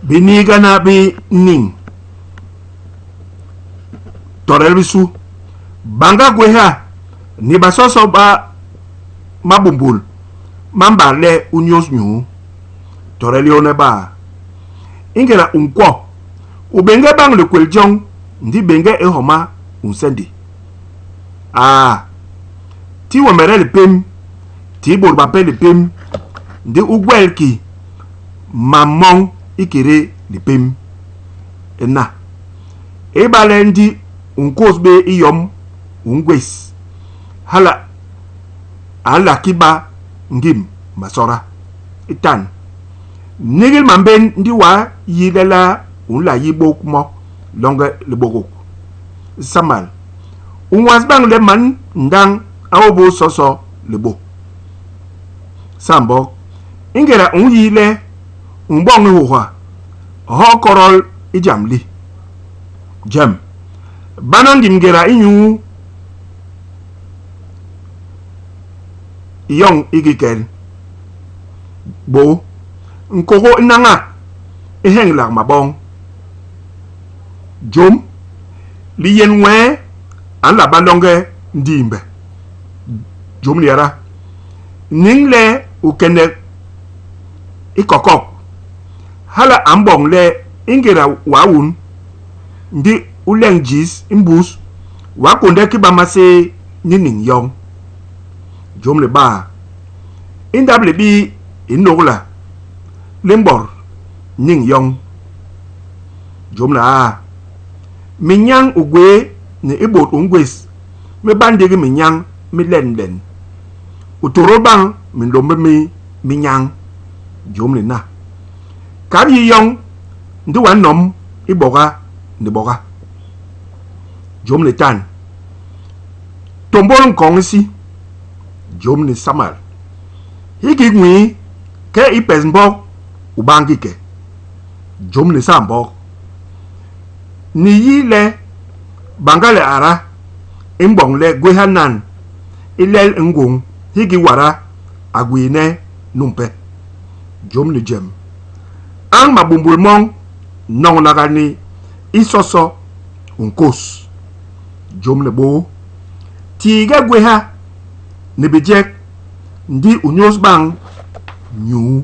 Biniigana bi niñ tole bisu. Bañga gwéha ni basoso ba mabumbul ma mbat le u nyôs nyuu tole liône baa. I ngéda u nkwo, u béñge bañ likwel joñ, ndi béñge i homa u nsendi. A Ti wemede lipém, ti bôt bape lipém, ndi u gwel ki mam moñ ikédé lipém. Ina, ibale ndi u nkôs bé i yom u ngwés, hala a nla ki ba ngim masoda. Itan, nigil mambén ndi w'a yi lelaa u nla yi bok mo loñge libôgôk. Isamal, u nwas bañ le man ndañ a ôbôs soso libô. Saambok, i ngéda u nyi le u mboñ hihôha, hoo kodol i jam li. Jem, bana ngim ngéda inyu yoñ hiki kel. Bôô, nkôgô i nañak, i heñlak maboñ. Jôm, liyén nwee a nla ba loñge ndimbhe. Jôm li yada, niñ le u kenek i kokok, hala a mboñ le i ngéda w'a un, ndi u leñ jis i mbus, w'a kônde ki ba maséé ni niñ yoñ. Jôm li baa, i ndap libii i nôgla li mbot niñ yoñ. Jôm li aa, miñañ u gwéé ni i bôt u ngwés mi ba ndigi miñañ mi len len. U tôdôl bañ minlômbi mi miñañ. Jôm li na, kap yi yoñ ndi w'a nom i boga ni boga. Jôm li tan, tômbôl nkoñ isi. Jôm li samal, hiki nwii ke i pes mbok u ba ngi ke. Jôm li saambok, ni yi le bañga liada i mboñ le gwéha nan i lel ngôñ hiki wada a gwééne numpe. Jôm li jem, añ mabumbul moñ noñnaga ni i soso u nkôs. Jôm li bôô, tiige gwéha ni bijek, ndi u nyôs bañ nyuu.